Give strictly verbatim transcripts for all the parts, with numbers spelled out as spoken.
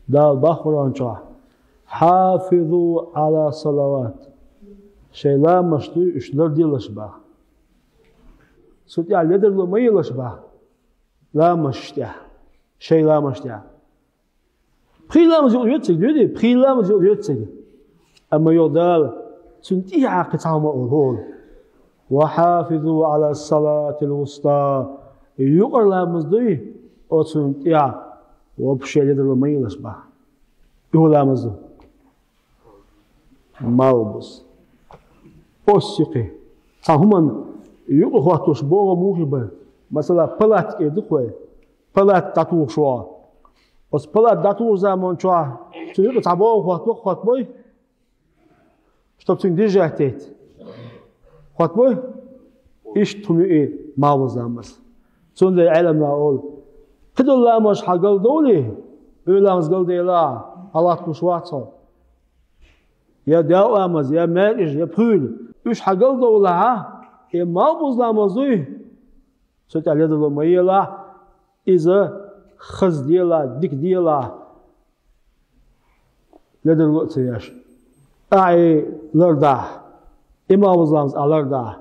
Дала боху Къуръан чохь: «Хьафизу Ӏала салават». Шайн ламазаш дуй, уьш ларделаш боху. Цу тӀехь ледарло ма елаш боху. Ламазаш тӀехь. Шайн ламазаш тӀехь. Пхи ламаз юкъа йоьду цига, дуьйди? Пхи ламаз юкъа йоьду цига. Амма йо Дала, цунна тӀехьа кхин цхьа хӀума олу хьуна: «Ва хьафизу Ӏала салатил вуста». Юкъара ламаз дуй, оцунна тӀехь вообще ледарло ма елаш боху. И хӀун ламаз ду? Малхбуза. Оццу юкъе. Цхьа хӀуманна юкъа хӀоттош богӀу муха бара? Масала, палат эр ду-кх вай. Палат дӀатухуш вогӀу. Оцу палат дӀатухучу заман чохь цу юкъа цхьа богӀу хӀоттабо-кх, хӀоттабой? Чтоб цуьнга дижа тетта. ХӀоттабой? Иштта хӀума ю и малхбуза ламаз. Цундела Ӏеламнаха олу: кхидолу ламазаш хьан галдовлий, ойла ламаз галделахь, хьалатталуш вац хьо. Я делкъа ламаз, я маьркӀажа, я пхуьйла. Уьш хьан галдовлахь, и малхбуза ламаз дуй, цу тӀехь ледарло ма елахь, иза хаза делахь, дика делахь, ледарло а ца еш. Ахьа и лардахь, и малхбуза ламаз ахьа лардахь,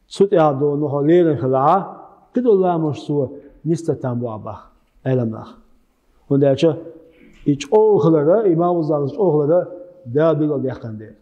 цу тӀехь долу хьо лерина хилахь, кхидолу ламазаш цо нисдан там бу ахь боху Ӏеламнаха. ХӀунда аьлча и чӀогӀа хилар, и малхбуза ламаз чӀогӀа хилар Дала билгалдаьккхина дела.